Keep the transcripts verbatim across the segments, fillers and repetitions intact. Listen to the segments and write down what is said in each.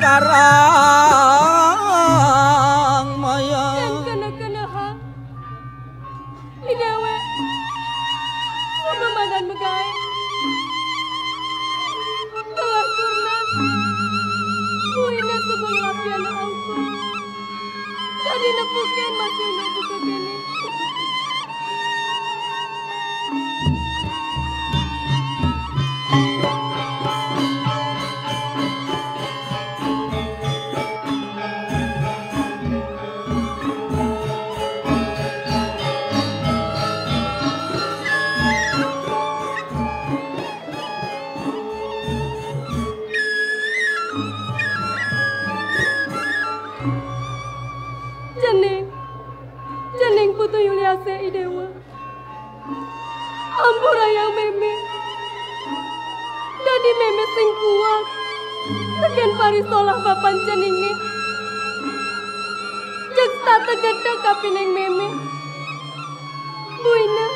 Karang Maya. Yén kéné-kéné ha, I déwék suba madan magaé. Telah kurnan, buina suba nglapia angkung. Dadi nepukin masih nunggu kéné. Cening, cening Putu Yuliasé I Déwa. Ampurayang mémé. Dadi mémé sing kuat tekén parisolah bapan ceningé. Jeg setata gedeg kapining mémé. Buina,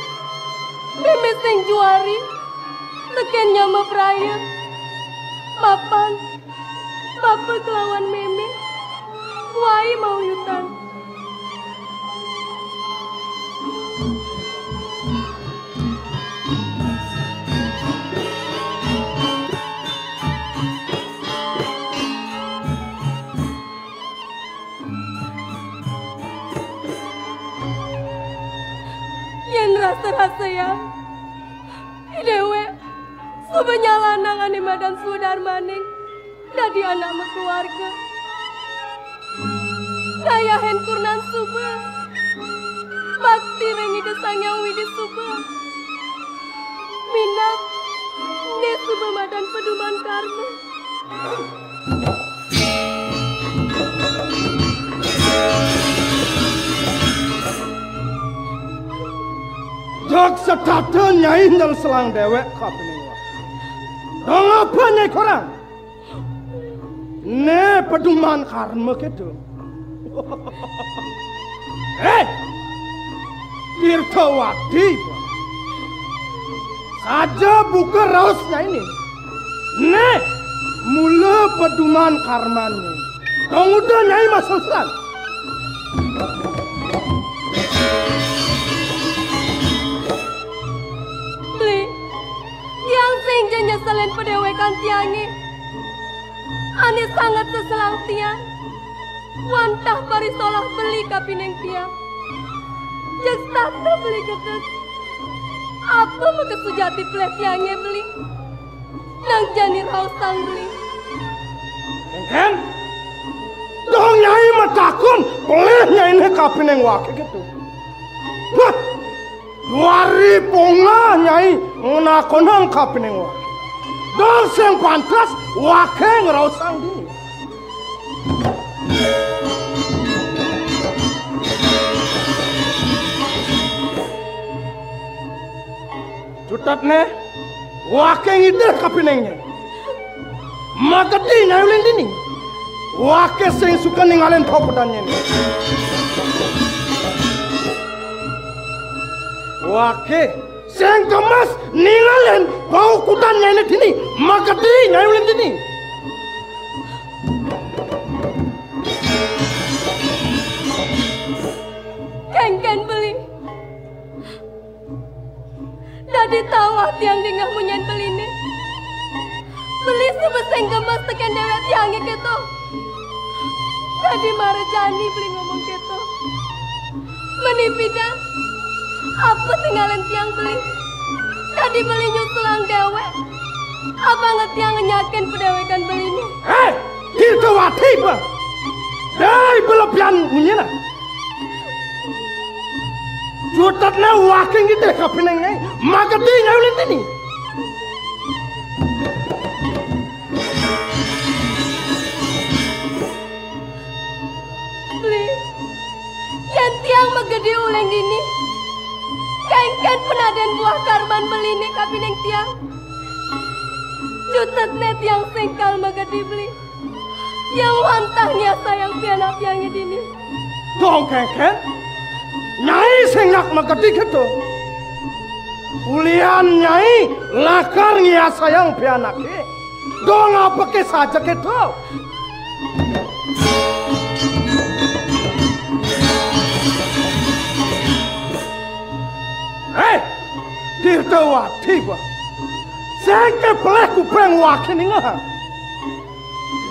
mémé sing juari tekén nyama praya. Mapan bapa kelawan mémé wai mauyutan. Yén rasa-rasa ya, I déwék suba nyalanang ané madan Sudarmaning dadi anak makeluarga. Ngayahin kurnan suba, bakti ring Ida Sang Hyang Widhi suba. Minab, né suba madan peduman karma. Jeg setata Nyai nyeselang déwék kapining wah. Dong apa Nyai korang? Né peduman karma kéto. Éh, Tirtawati, saja buka raos Nyainé. Né mula peduman karmané. Dong udah Nyai maseselan. Beli, tiang sing ja nyeselin padéwékan tiangé. Ané sanget seselang tiang. Wantah parisolah beli kapining tiang. Jeg setata beli gedeg. Apa makasujati pelih tiangé beli? Nang jani raosang beli. Kénkén? Dong Nyai matakon pelih Nyainé kapining waké kéto. Wah! Duari pongah Nyai ngnakonang kapining waké. Dong sing pantes waké ngraosang dini. Cutetné, waké ngidih kapining Nyai. Magedi Nyai uling dini. Waké sing suka ningalin paukudan Nyainé. Waké sing kemas ningalin paukudan Nyainé dini. Magedi Nyai uling dini. Kénkén beli. Dadi tawah tiang dingeh munyin beliné. Beli suba sing gemes tekén déwék tiangé kéto. Dadi mara jani beli ngomong kéto. Menipidan, apa tingalin tiang beli? Dadi beli nyusulang déwék. Apa ngé tiang ngenyakin padéwékan beliné? Héi, Tirtawati, bah. Dai belebihan munyiné. Cutetné waké ngidih kapining Nyai, magedi Nyai uling dini. Beli, yén tiang magedi uling dini, kénkén panadén buah karman beliné kapining tiang. Cutetné tiang sing kal magedi beli. Tiang wantah ngiasayang pianak tiangé dini. Dong kénkén? Nyai sing nak magedi kéto. Ulihan Nyai lakar ngiasayang pianaké. Dong apaké saja kéto. Tawati ba. Sing ké pelih kuping waké ningehang.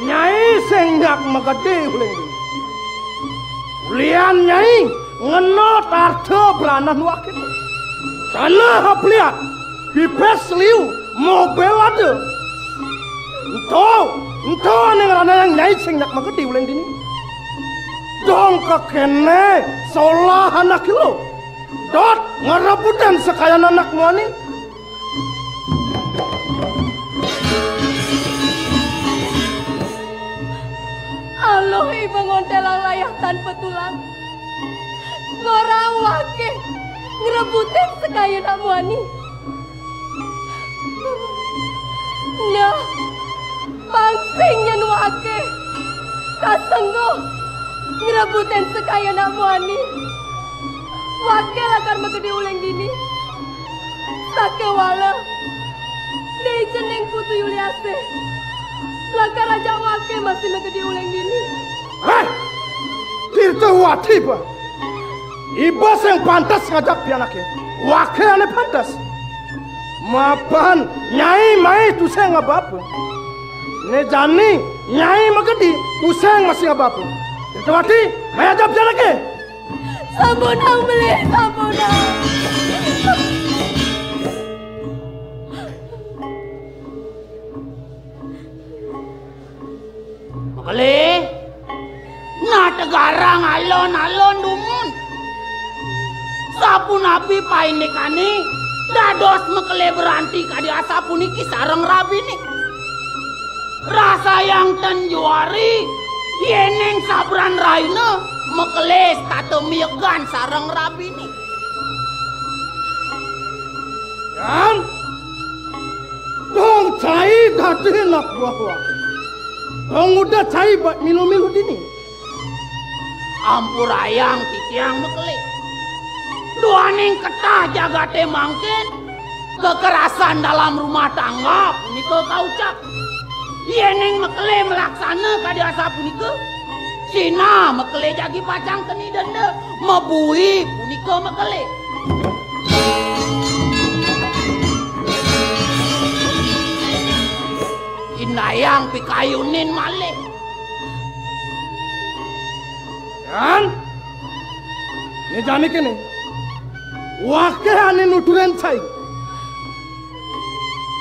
Nyai sing nyak magedi uling dini. Ulian nyai ngenot arta branan waké. Tanah apliat, pipis liu, mobil ada. Ento, ento ané ngranayang nyai sing nyak magedi uling dini. Dong kakéné solah anaké lo. Dot ngrebutin sekayan anak muani. Aluh iba ngontélang layah tanpa tulang. Ngorang waké ngrebutin sekayan anak muani. Nah, pang sing nyén waké kasengguh ngrebutin sekayan anak muani. Waké lakar magedi uling dini. Sakéwala, Ni Cening Putu Yuliasih lakar ajak waké masih magedi uling dini. Héh! Tirtawati ba. Iba sing pantes ngajak pianaké. Waké ané pantes. Mapan nyai mai tusing ngaba-aba. Né jani nyai magedi tusing masih ngaba-aba. Tirtawati, mai ajak pianaké. Sampunang beli, sampunang. Makele, ngategarang alon-alon dumun. Sapunapi paindikané dados makele beranti kadi asapuniki sareng rabiné. Rasayang ten juari, yéning sabran rahina makele setata miegan sareng rabiné. Yan, dong cai dadi anak buah waké. Dong udah cai ba-, milu-milu dini. Ampurayang titiang makele. Duaning ketah jagaté mangkin, kekerasan dalam rumah tangga punika kaucap. Yéning makele malaksana kadi asapunika, sinah makele jagi pacang keni denda, mabui punika makele. Indayang pikayunin malih. Yan, né jani kéné, waké ané nuturin cai.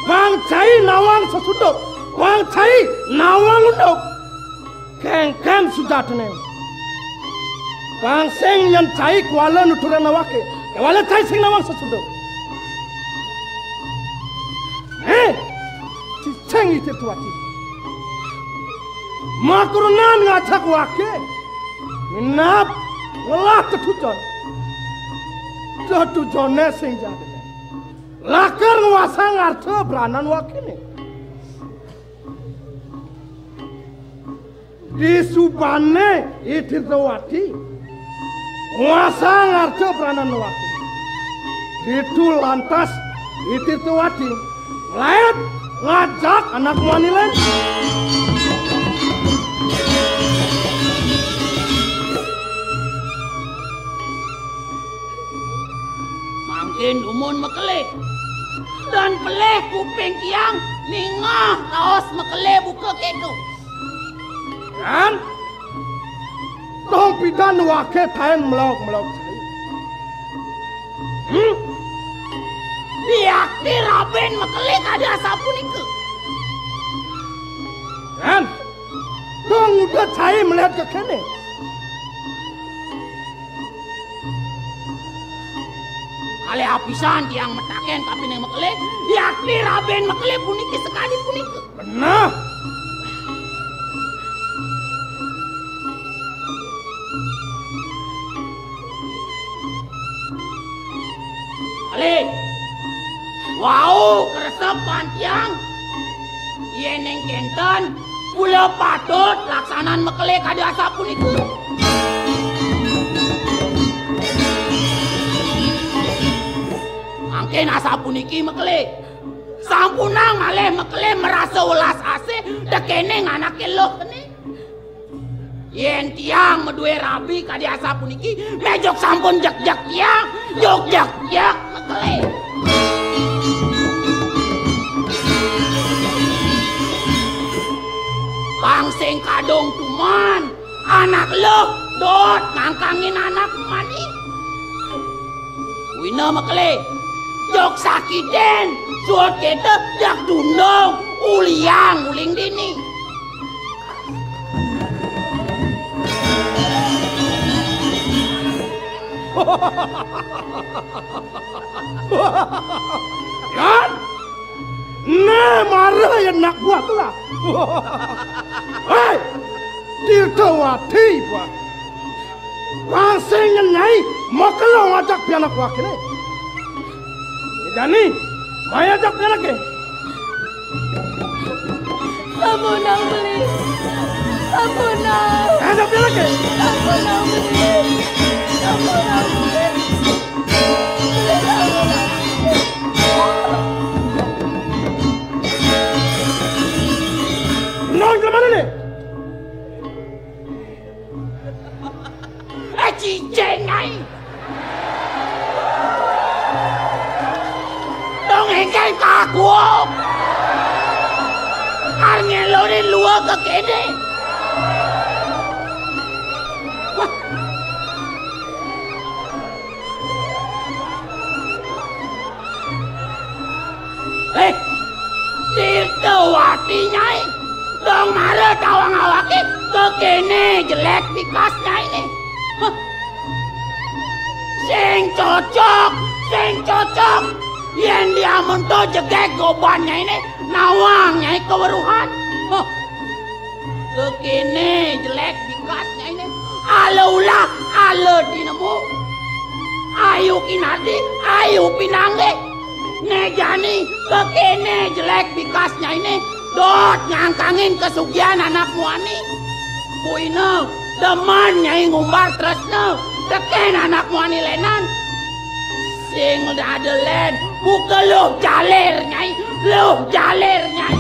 Pang cai nawang sasuda, pang cai nawang unduk. Kénkén sujatiné. Pang sing nyén cai kuala nuturin waké, kéwala cai sing nawang sasuda. Éh, cicing I Tirtawati. Makrunan ngajak waké. Minab ngelah tetujon. Tetujoné sing jadé. Lakar nguasang arta branan wakéné. Disubané I Tirtawati nguasang arta branan waké. Ditu lantas I Tirtawati nglaib ngajak anak muani lén. Mangkin dumun makele. Dan pelih kuping tiang ningeh raos makele buka kéto. Yan, tong pidan waké taén melog-melog cai. Hmm? Diakti rabiné makele kadi asapunika. Yan, tong udah cai melihat ka kéné. Kalih apisan tiang mataken kapining makele, yakti rabiné makele puniki sakadi punika. Beneh. Kalih. Wau, kresep pan tiang. Yéning kénten, kula patut laksanan makele kadi asapunika. Mangkin asapuniki makele. Sampunang malih makele marasa welas asih tekéning anaké luh kéné. Yén tiang madué rabi kadi asapuniki, méh jog sampun jekjek tiang, jog jekjek makele. Kadung tuman, anak luh, dot ngangkangin anak mani. Wina makele, jok sakiten, suut kete, jak dundung, uliang, uling dini. Yan! Né mara ya anak buah tuh lah. Hei, Tirtawati buah. Langsung nyai makelong ajak pianak buah kene. Jani, maya ajak pianak ke. Sampunang beli. Sampunang. Ajak pianak ke. Sampunang beli. Sampunang beli. Beli sampunang. Non ke mana nih? Eh, cicing ai. Dong engkén kagok. Arep ngelonin luwek kene. Wah. Eh, Tirtawati, Nyai. Dong mara tawang awake kekene jelek bikas Nyai ne. Hah. Sing cocok, sing cocok. Yen diamun to jegeg goban Nyai ne, nawang Nyai keweruhan. Hah. Kekene jelek bikas Nyai ne. Ala ulah, ala tinemu. Ayu kinardi, ayu pinanggih. Né jani kekene jelek bikas Nyai ne. Dot ngangkangin kesugihan anak muani. Buina, demen Nyai ngumbar tresna teken anak muani lenan. Sing ada len, buka luh jaler Nyai, luh jaler Nyai.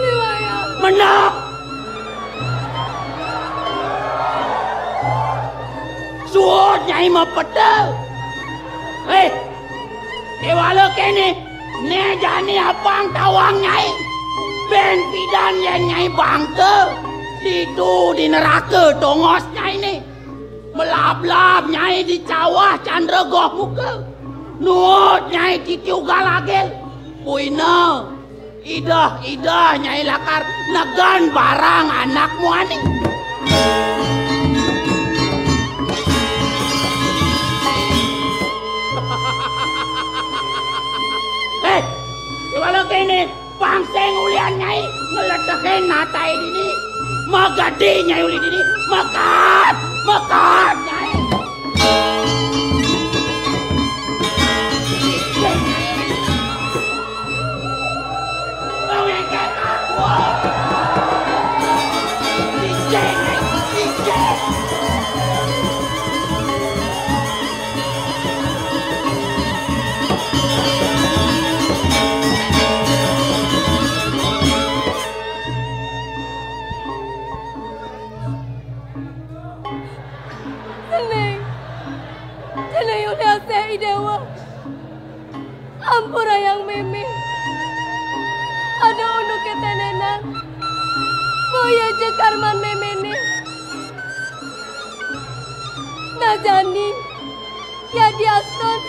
Liwaya. Mendak. Suud Nyai mapeta. Eh, kewala kene, né jani apang tawang Nyai. Ben pidan yen Nyai bangka, ditu di neraka tongos Nyai ne. Melablab Nyai di cawah candra goh muka. Nuut Nyai titi ugal agil. Buina. Idah-idah Nyai lakar negen barang anak muani. Eh, kewala kene, pang sing ulian Nyai ngeletekin natae dini. Magadi Nyai uli dini, mekat, mekat Nyai. Cening. Cening uliasé I Déwa. Ampurayang mémé. Ada unduk ketenenan. Boya ja karman méméné. Nah jani. Yadiastun,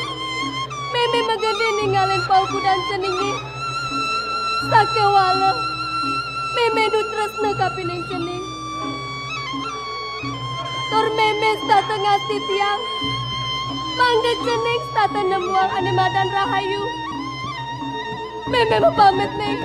mémé magedi ningalin paukudan ceningé. Sakéwala, mémé nu tresna kapining cening. Tur mémé setata ngastiti tiang. Mangda cening setata nemuang ané madan rahayu. Mémé mapamit, Ning.